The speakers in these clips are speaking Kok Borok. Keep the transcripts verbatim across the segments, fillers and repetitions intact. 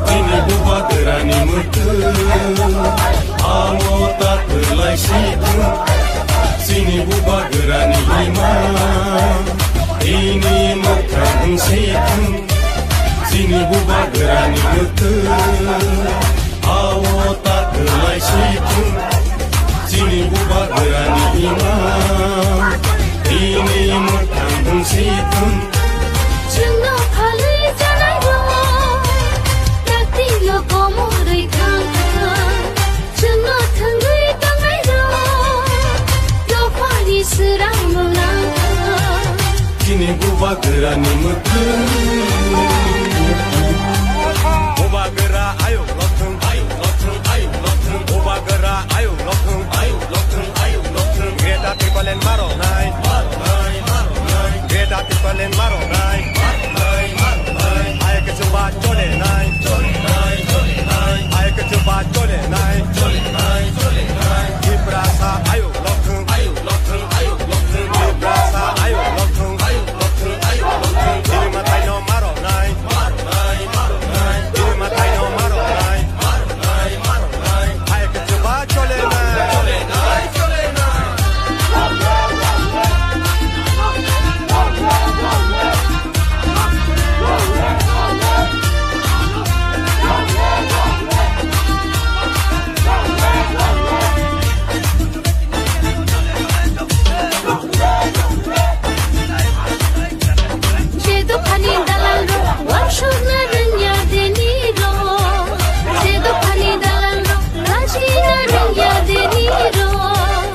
Chini bubagrani mwkhwng, amo ta kwlai si thung. Chini bubagrani ima, ini mwkhwng si thung. Chini bubagrani mwkhwng, amo ta kwlai si thung. Chini bubagrani ima, ini mwkhwng si thung. Chwngno phalwi chanairok, taktikno komorwi thang thang. Chwngno thwngwi tongnairok, dophani swrangno nang thang. Chini bubagrani mwkhwng. Bubagra ayuk lokthwng, ayuk lokthwng, ayuk lokthwng. Bubagra ayuk lokthwng, ayuk lokthwng, ayuk lokthwng. Greater Tipraland maro nai, maro nai, maro nai. Greater Tipraland maro nai, maro nai, maro nai. Ayuk kwchwngba chole nai, chole nai, chole nai. Ayuk kwchwngba chole nai, chole nai, chole nai. Tiprasa ayuk lokthwng, ayuk lokthwng, ayuk lokthwng. Tiprasa ayuk lokthwng, ayuk lokthwng, ayuk lokthwng. Chini mwtaino maro nai, maro nai, maro nai. Chini mwtaino maro nai, maro nai, maro nai. Ayuk kwchwngba chole nai, chole nai, chole nai. Je dophani dalalrok, wansukna rwngya denirok. Je dophani dalalrok, rajina rwngya denirok.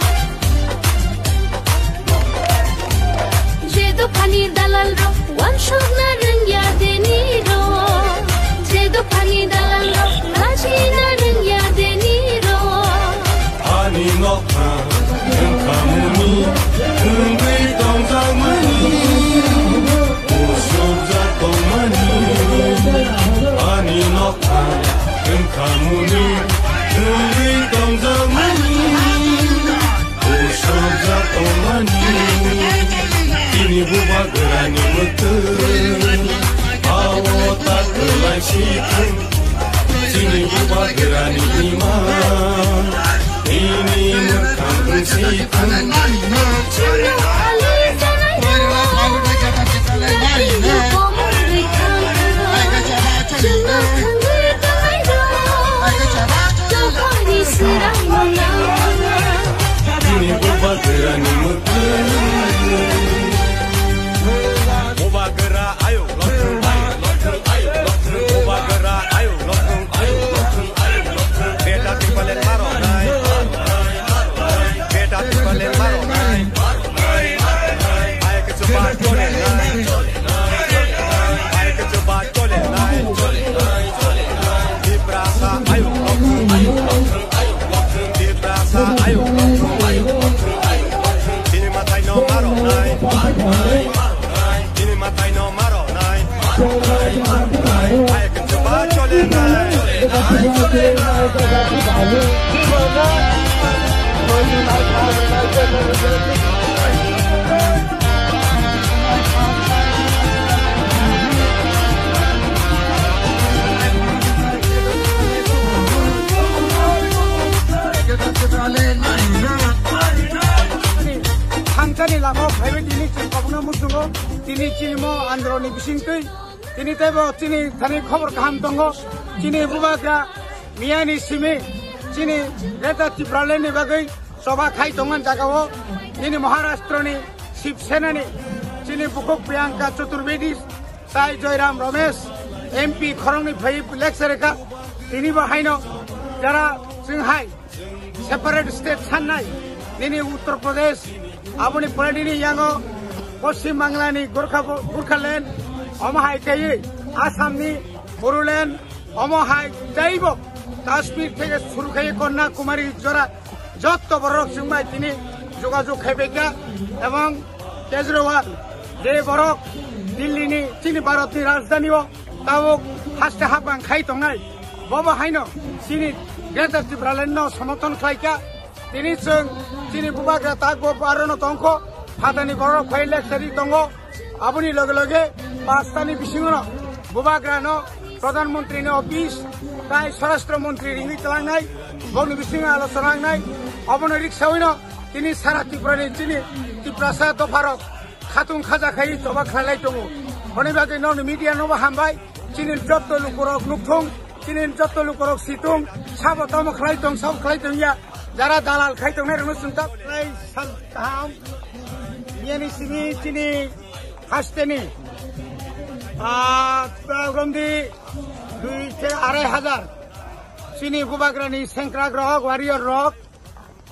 Je dophani dalalrok, wansukna rwngya denirok. Je dophani dalalrok, rajina rwngya denirok. Ani nokha wngkhamuni, wngwi tongjakmani, usukjak tongmani. Ani nokha wngkhamuni, wngwi tongjakmani, usukjak tongmani. Chini bubagrani mwkhwng, awo ta kwlai si thung. Chini bubagrani ima, ini mwkhwng si thung. Chini bubagrani mwkhwng. Bubagra ayuk lokthwng, ayuk lokthwng, ayuk lokthwng. Bubagra ayuk lokthwng, ayuk lokthwng, ayuk lokthwng. Greater Tipraland maro nai, maro nai, maro nai. Greater Tipraland maro nai, maro nai, maro nai. Ayuk kwchwngba chole nai, chole nai, chole nai. Ayuk kwchwngba chole nai, chole nai, chole nai. Tiprasa ayuk lokthwng, ayuk lokthwng, ayuk lokthwng. Tiprasa ayuk lokthwng, ayuk lokthwng, ayuk lokthwng. Chini mwtaino maro nai, maro nai, maro nai. Chini mwtaino maro nai. Ayuk kwchwngba chole nai. Thangjani lama phaiwi tini chwng kobokno muchungo, tini chini mo androni bisingtwi, tini teibo chini thani khobor kaham tongo, chini bubagra miyani simi, chini Greater Tipraland ni bagwi choba khai tongmani jagao, nini Maharashtra ni Shiv Sena ni chini bukhuk Priyanka Chaturvedi tai Joyram Ramesh M P khoroknwi phaiwi lecture kha, tinibo haino jara chwng hai separate state sannai, nini Uttar Pradesh, aboni pore nini yango Poschim Bangla ni Gorkha, Gorkhaland, omo hai kaiwi Assam ni Bodoland, omo hai teibo Kashmir theke suru khai Kanyakumari jora jotto borok chwng bai tini Jogajog khaibaikha ebong Kejriwal je borok Delhi ni chini Bharat ni rajdhani o tabuk haste habang khai tongnai, bobo haino chini Greater Tipraland no somorthon khlaikha. Tini chwng chini bubagra tak bo aro no tongkho, phatani borok phai lecture tongo. Aboni loge loge pastani bisingono bubagrano Pradhan Mantri ni office tai Swarashtra Mantri ringwi twlangnai, boni bisingo alochona wngnai. Obono riksawino tini sara Tripura ni chini Tiprasa dopharok khatung khaja khai choba khlailai tongo. Honi bagwi nokni media nobo hambai, chini jotto lukurok nukthung, chini jotto lukurok situng, sabo tamo khlai tong, sabo khlai tong ya, jara dalal khai tongnai rokno chwng ta khlai sal kaham. Miyani simi chini hasteni, ah, romdi dui te arai hajar. Chini bubagrani sengkrak rok, warrior rok,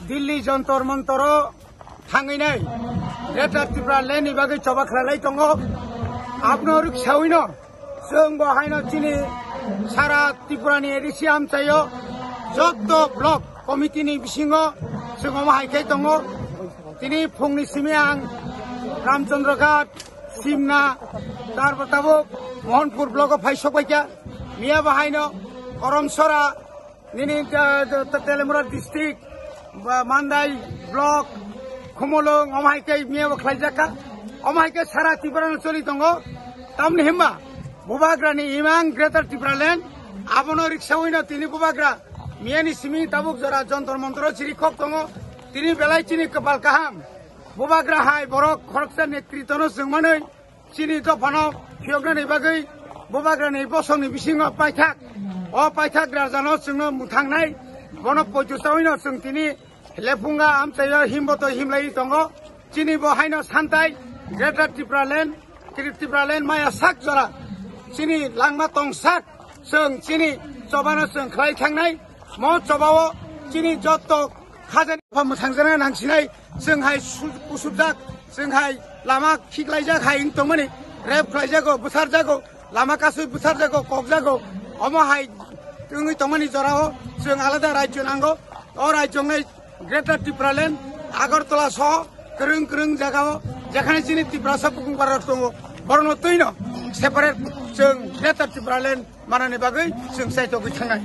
Delhi Jantar Mantar o thangwi nai. Greater Tipraland ni bagwi choba khlailai tongo. Abno riksawino chwng bo haino chini sara Tripura ni A D C amchaio jotto block committee ni bisingo chwng omo hai khe tongo. Tini phungni simi ang Ramchandra Ghat, Simna, tarpor tabuk Mohanpur block o phai sokbaikha. Miya bo haino Koromsora, nini, uh, Telemura district, ba, Mandai block, Khumulwng, omo hai khe miya bo khlaijakha. Omo hai khe sara Tripura no choli tongo. Tamni himba bubagrani imang Greater Tipraland, abono riksawino tini bubagra miyani simi tabuk jora Jantar Mantar o chiri khok tongo. Tini belai chini kwpal kaham. Bubagra hai borok khoroksa netritono chwng manwi chini dophano phiyoknani bagwi bubagrani bosongni bisingo paithak, o paithak rajano chwngno mwthangnai, bono poito chawino chwng tini lephunga amchaio himboto himlaiwi tongo. Chini bo haino santai Greater Tipraland, Greater Tipraland maya sak jora chini langma tong sak chwng chini chobano chwng khlai thangnai. Mo chobao chini jotto khajani pha mwthangjakna nangsinai, chwng hai su-, kusubjak, chwng hai lama khiklaijak hai wng tongmani, rape khlaijago, bwtharjago, lama kasui bwtharjago, kokjago, omo hai wngwi tongmani jorao chwng alada rajyo nango. O rajyo wngnai Greater Tipraland, Agartala soho kwrwng kwrwng jagao, jekhane chini Tiprasa bukung barok tongo, borokno twino separate chwng Greater Tipraland manani bagwi chwng chaitogwi thangnai.